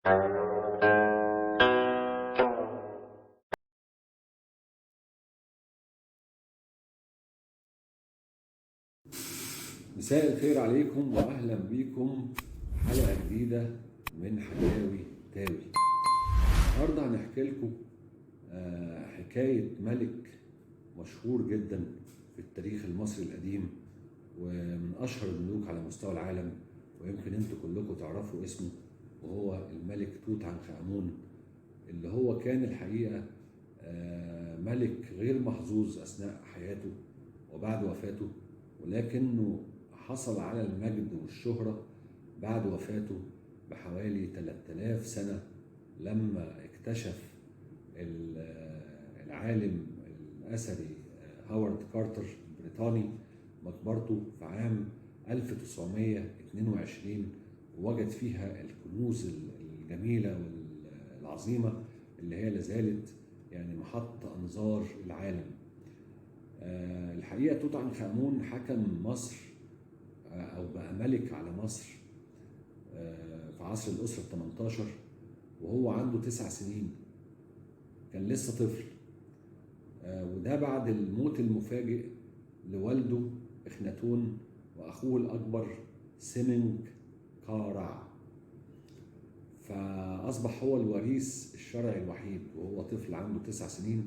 مساء الخير عليكم واهلا بيكم حلقة جديدة من حكاوي تاوي. النهارده هنحكي لكم حكاية ملك مشهور جدا في التاريخ المصري القديم ومن اشهر الملوك على مستوى العالم، ويمكن انتوا كلكم تعرفوا اسمه، وهو الملك توت عنخ امون، اللي هو كان الحقيقة ملك غير محظوظ اثناء حياته وبعد وفاته، ولكنه حصل على المجد والشهرة بعد وفاته بحوالي 3000 سنة لما اكتشف العالم الأثري هاورد كارتر البريطاني مقبرته في عام 1922، ووجد فيها الكنوز الجميلة والعظيمة اللي هي لازالت يعني محط أنظار العالم. الحقيقة توت عنخ آمون حكم مصر أو بقى ملك على مصر في عصر الأسرة 18 وهو عنده 9 سنين، كان لسه طفل، وده بعد الموت المفاجئ لوالده إخناتون وأخوه الأكبر سمنج كارع، فأصبح هو الوريث الشرعي الوحيد وهو طفل عنده 9 سنين،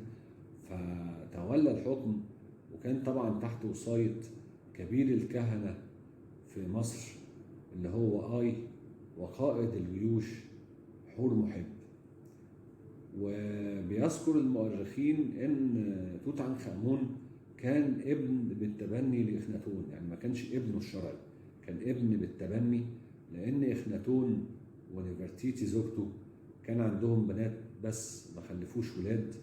فتولى الحكم، وكان طبعا تحت وصاية كبير الكهنة في مصر اللي هو آي وقائد الجيوش حور محب. وبيذكر المؤرخين ان توت عنخ آمون كان ابن بالتبني لإخناتون، يعني ما كانش ابنه الشرعي، كان ابن بالتبني، لأن إخناتون ونفرتيتي زوجته كان عندهم بنات بس ما خلفوش ولاد.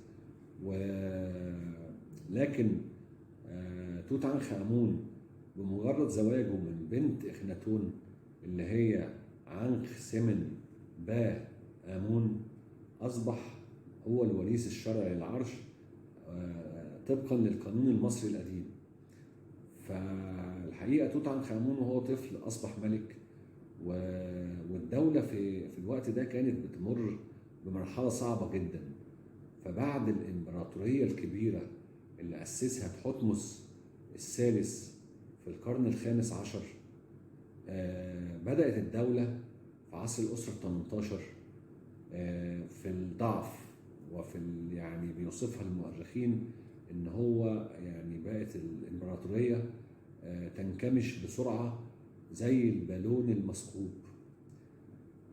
ولكن توت عنخ آمون بمجرد زواجه من بنت إخناتون اللي هي عنخ سمن با آمون أصبح هو الوريث الشرعي للعرش طبقا للقانون المصري القديم. فالحقيقة توت عنخ آمون وهو طفل أصبح ملك، والدولة في الوقت ده كانت بتمر بمرحلة صعبة جدا. فبعد الإمبراطورية الكبيرة اللي أسسها تحتمس الثالث في القرن الخامس عشر، بدأت الدولة في عصر الأسرة 18 في الضعف، وفي يعني بيوصفها المؤرخين إن هو يعني بقت الإمبراطورية تنكمش بسرعة زي البالون المثقوب.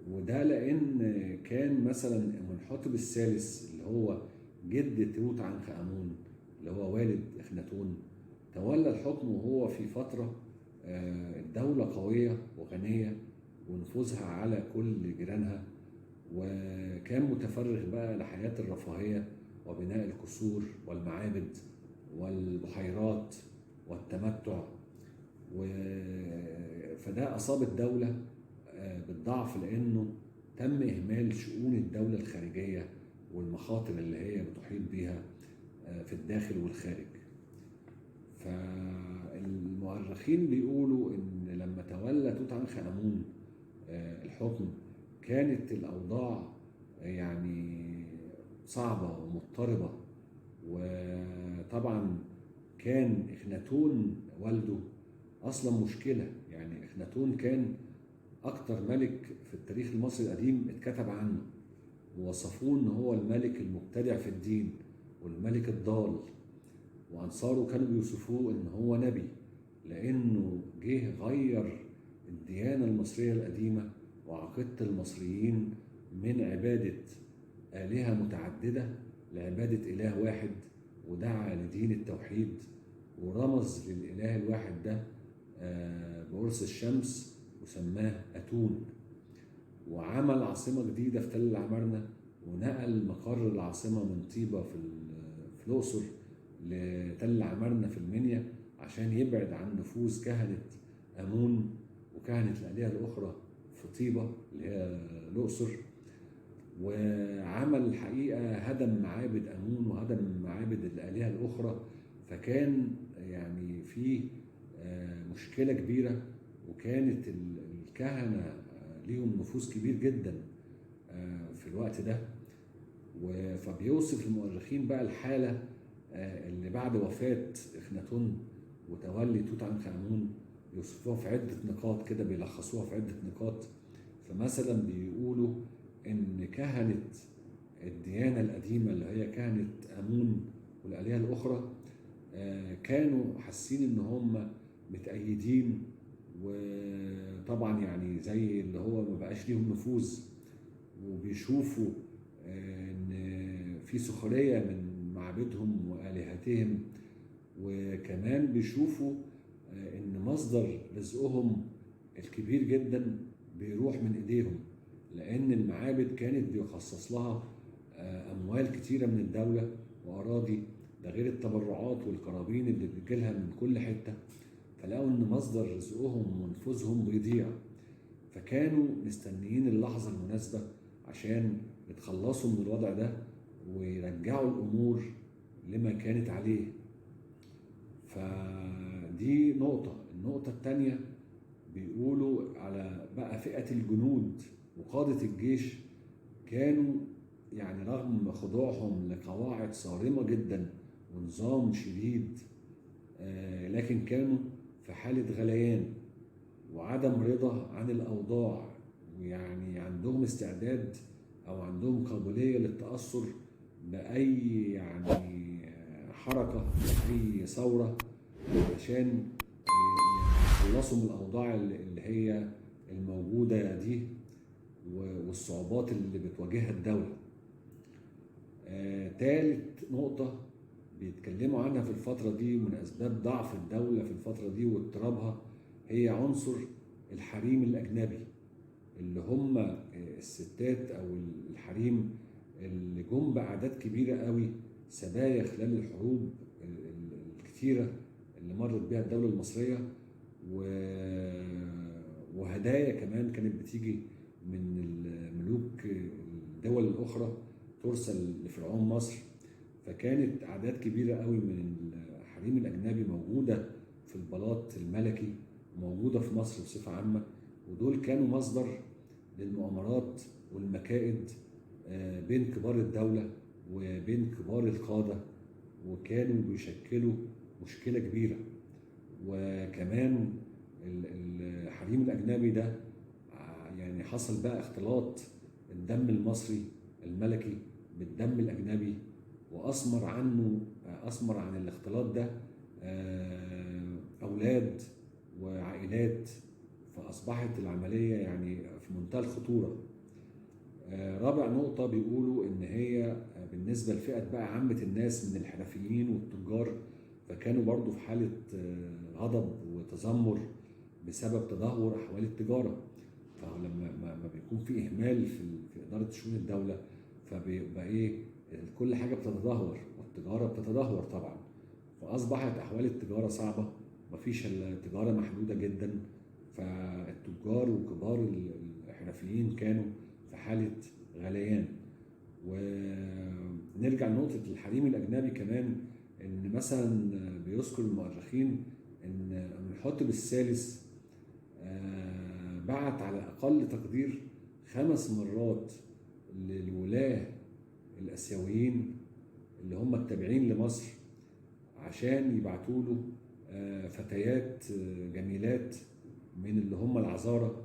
وده لأن كان مثلا منحتب الثالث اللي هو جد توت عنخ آمون اللي هو والد إخناتون تولى الحكم وهو في فترة الدولة قوية وغنية ونفوذها على كل جيرانها، وكان متفرغ بقى لحياة الرفاهية وبناء القصور والمعابد والبحيرات والتمتع، فده أصاب الدولة بالضعف لأنه تم إهمال شؤون الدولة الخارجية والمخاطر اللي هي بتحيط بيها في الداخل والخارج. فالمؤرخين بيقولوا إن لما تولى توت عنخ آمون الحكم كانت الأوضاع يعني صعبة ومضطربة، وطبعا كان إخناتون والده أصلا مشكلة. يعني إخناتون كان أكتر ملك في التاريخ المصري القديم اتكتب عنه، ووصفوه إن هو الملك المبتدع في الدين والملك الضال، وأنصاره كانوا بيوصفوه إن هو نبي لأنه جه غير الديانة المصرية القديمة وعقيدة المصريين من عبادة آلهة متعددة لعبادة إله واحد، ودعا لدين التوحيد ورمز للإله الواحد ده بقرص الشمس وسماه أتون، وعمل عاصمة جديدة في تل العمارنة، ونقل مقر العاصمة من طيبة في الأقصر لتل العمارنة في المنيا عشان يبعد عن نفوذ كهنة آمون وكهنة الآلهة الأخرى في طيبة اللي هي الأقصر. وعمل الحقيقة هدم معابد أمون وهدم معابد الآلهة الأخرى، فكان يعني في مشكلة كبيرة، وكانت الكهنة ليهم نفوذ كبير جدا في الوقت ده. فبيوصف المؤرخين بقى الحالة اللي بعد وفاة إخناتون وتولي توت عنخ آمون، بيوصفوها في عدة نقاط كده، بيلخصوها في عدة نقاط. فمثلا بيقولوا إن كهنة الديانة القديمة اللي هي كهنة آمون والآلهة الأخرى كانوا حاسين إن هم متأيدين، وطبعا يعني زي اللي هو ما بقاش ليهم نفوذ، وبيشوفوا إن في سخرية من معابدهم وآلهتهم، وكمان بيشوفوا إن مصدر رزقهم الكبير جدا بيروح من إيديهم، لأن المعابد كانت بيخصص لها أموال كتيرة من الدولة وأراضي، ده غير التبرعات والقرابين اللي بتجيلها من كل حتة. فلقوا إن مصدر رزقهم ونفوذهم بيضيع، فكانوا مستنيين اللحظة المناسبة عشان يتخلصوا من الوضع ده ويرجعوا الأمور لما كانت عليه. فدي نقطة. النقطة التانية بيقولوا على بقى فئة الجنود وقادة الجيش، كانوا يعني رغم خضوعهم لقواعد صارمة جدا ونظام شديد، لكن كانوا في حالة غليان وعدم رضا عن الأوضاع، ويعني عندهم استعداد أو عندهم قابلية للتأثر بأي يعني حركة، أي ثورة، عشان يخلصوا من الأوضاع اللي هي الموجودة دي والصعوبات اللي بتواجهها الدولة. تالت نقطة بيتكلموا عنها في الفترة دي من أسباب ضعف الدولة في الفترة دي واضطرابها، هي عنصر الحريم الأجنبي، اللي هم الستات أو الحريم اللي جم بأعداد كبيرة قوي سبايا خلال الحروب الكتيرة اللي مرت بها الدولة المصرية، وهدايا كمان كانت بتيجي من الملوك الدول الأخرى ترسل لفرعون مصر. فكانت أعداد كبيرة قوي من الحريم الأجنبي موجودة في البلاط الملكي وموجودة في مصر بصفة عامة، ودول كانوا مصدر للمؤامرات والمكائد بين كبار الدولة وبين كبار القادة، وكانوا بيشكلوا مشكلة كبيرة. وكمان الحريم الأجنبي ده يعني حصل بقى اختلاط الدم المصري الملكي بالدم الأجنبي، وأثمر عن الاختلاط ده أولاد وعائلات، فأصبحت العملية يعني في منتهى الخطورة. رابع نقطة بيقولوا إن هي بالنسبة لفئة بقى عامة الناس من الحرفيين والتجار، فكانوا برضو في حالة غضب وتذمر بسبب تدهور أحوال التجارة. فلما ما بيكون في إهمال في إدارة شؤون الدولة، فبيبقى إيه، كل حاجة بتتدهور والتجارة بتتدهور طبعا. فأصبحت أحوال التجارة صعبة، مفيش التجارة محدودة جدا، فالتجار وكبار الحرفيين كانوا في حالة غليان. ونرجع لنقطة الحريم الأجنبي كمان، إن مثلا بيذكر المؤرخين إن أمنحتب الثالث بعت على أقل تقدير 5 مرات للولاة الآسيويين اللي هم التابعين لمصر عشان يبعتوا له فتيات جميلات من اللي هم العذارى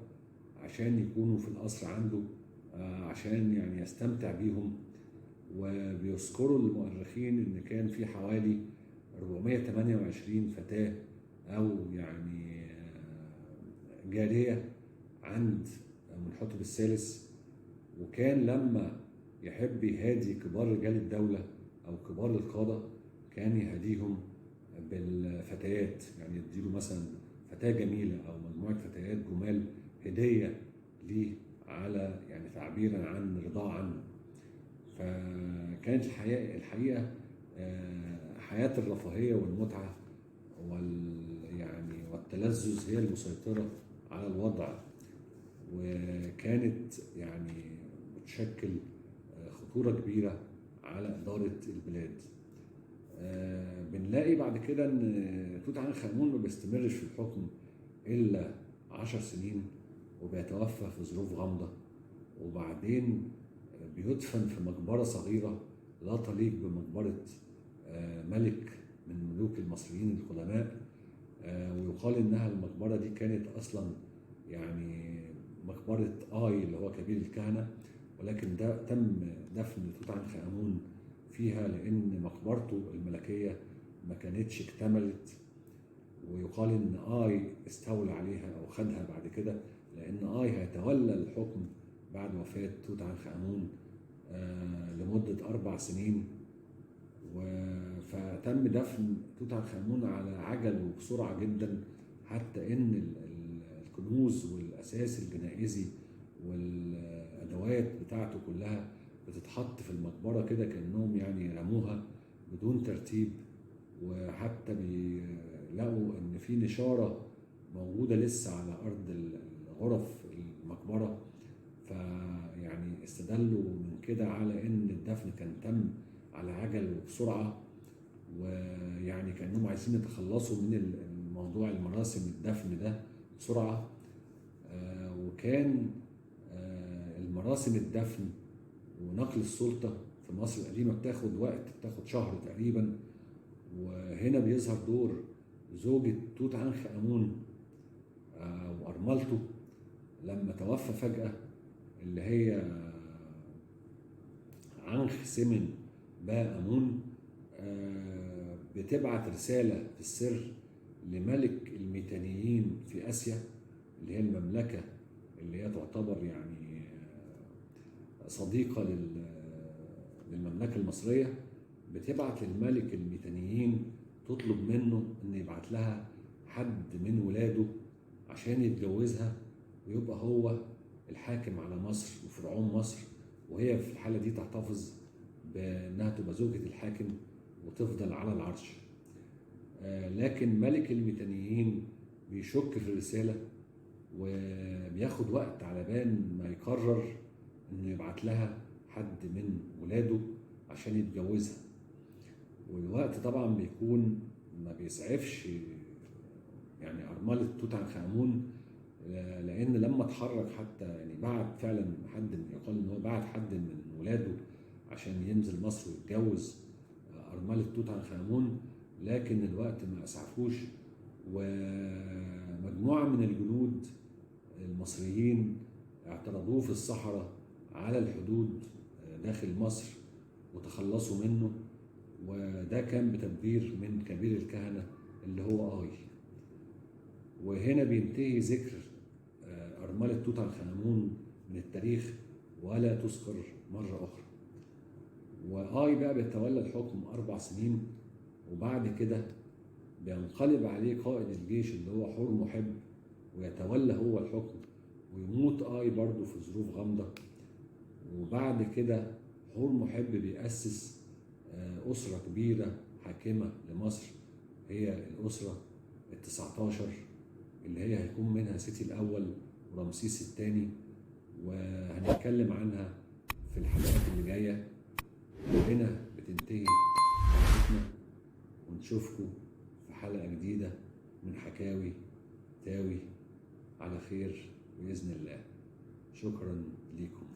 عشان يكونوا في القصر عنده، عشان يعني يستمتع بيهم. وبيذكروا المؤرخين ان كان في حوالي 428 فتاة او يعني جارية عند أمنحتب الثالث. وكان لما يحب يهادي كبار رجال الدولة او كبار القادة كان يهديهم بالفتيات، يعني يديله مثلا فتاة جميلة او مجموعة فتيات جمال هدية ليه، على يعني تعبيرا عن رضاه عنه. فكانت الحقيقة حياة الرفاهية والمتعة يعني والتلذذ هي المسيطرة على الوضع، وكانت يعني بتشكل خطورة كبيرة على إدارة البلاد. بنلاقي بعد كده إن توت عنخ آمون ما بيستمرش في الحكم إلا 10 سنين، وبيتوفى في ظروف غامضة. وبعد وبعدين بيدفن في مقبرة صغيرة لا تليق بمقبرة ملك من ملوك المصريين القدماء. ويقال إنها المقبرة دي كانت أصلا يعني مقبرة آي اللي هو كبير الكهنة، ولكن ده تم دفن توت عنخ آمون فيها لأن مقبرته الملكية ما كانتش اكتملت. ويقال إن آي استولى عليها أو خدها بعد كده، لأن آي هيتولى الحكم بعد وفاة توت عنخ آمون لمدة 4 سنين. فتم دفن توت عنخ آمون على عجل وبسرعة جدا، حتى إن الكنوز والأساس الجنائزي والأدوات بتاعته كلها بتتحط في المقبرة كده كأنهم يعني رموها بدون ترتيب. وحتى بيلاقوا إن في نشارة موجودة لسه على أرض الغرف المقبرة، فيعني استدلوا من كده على إن الدفن كان تم على عجل وبسرعة، ويعني كأنهم عايزين يتخلصوا من الموضوع المراسم الدفن ده بسرعة. وكان المراسم الدفن ونقل السلطة في مصر القديمة بتاخد وقت، بتاخد شهر تقريبا. وهنا بيظهر دور زوجة توت عنخ آمون وأرملته لما توفى فجأة، اللي هي عنخ سمن با آمون، بتبعت رسالة في السر لملك الميتانيين في آسيا، اللي هي المملكة اللي هي تعتبر يعني صديقة للمملكة المصرية. بتبعت للملك الميتانيين تطلب منه ان يبعت لها حد من ولاده عشان يتجوزها ويبقى هو الحاكم على مصر وفرعون مصر، وهي في الحالة دي تحتفظ بأنها تبقى زوجة الحاكم وتفضل على العرش. لكن ملك الميتانيين بيشك في الرسالة، وبياخد وقت على بال ما يقرر انه يبعت لها حد من ولاده عشان يتجوزها. والوقت طبعا بيكون ما بيسعفش يعني أرملة توت عنخ آمون، لأن لما اتحرك حتى يعني بعت فعلا حد، يقال إن هو بعت حد من ولاده عشان ينزل مصر ويتجوز أرملة توت عنخ آمون، لكن الوقت ما أسعفوش. ومجموعة من الجنود المصريين اعترضوه في الصحراء على الحدود داخل مصر وتخلصوا منه، وده كان بتدبير من كبير الكهنة اللي هو آي. وهنا بينتهي ذكر أرملة توت عنخ آمون من التاريخ ولا تذكر مرة أخرى. وآي بقى بيتولى الحكم 4 سنين، وبعد كده بينقلب عليه قائد الجيش اللي هو حور محب ويتولى هو الحكم، ويموت آي برضه في ظروف غامضة. وبعد كده حور محب بيأسس أسرة كبيرة حاكمة لمصر، هي الأسرة ال19 اللي هي هيكون منها سيتي الأول ورمسيس الثاني، وهنتكلم عنها في الحلقات اللي جاية. وهنا بتنتهي حلقتنا، ونشوفكم في حلقة جديدة من حكاوي تاوي على خير بإذن الله. شكرا لكم.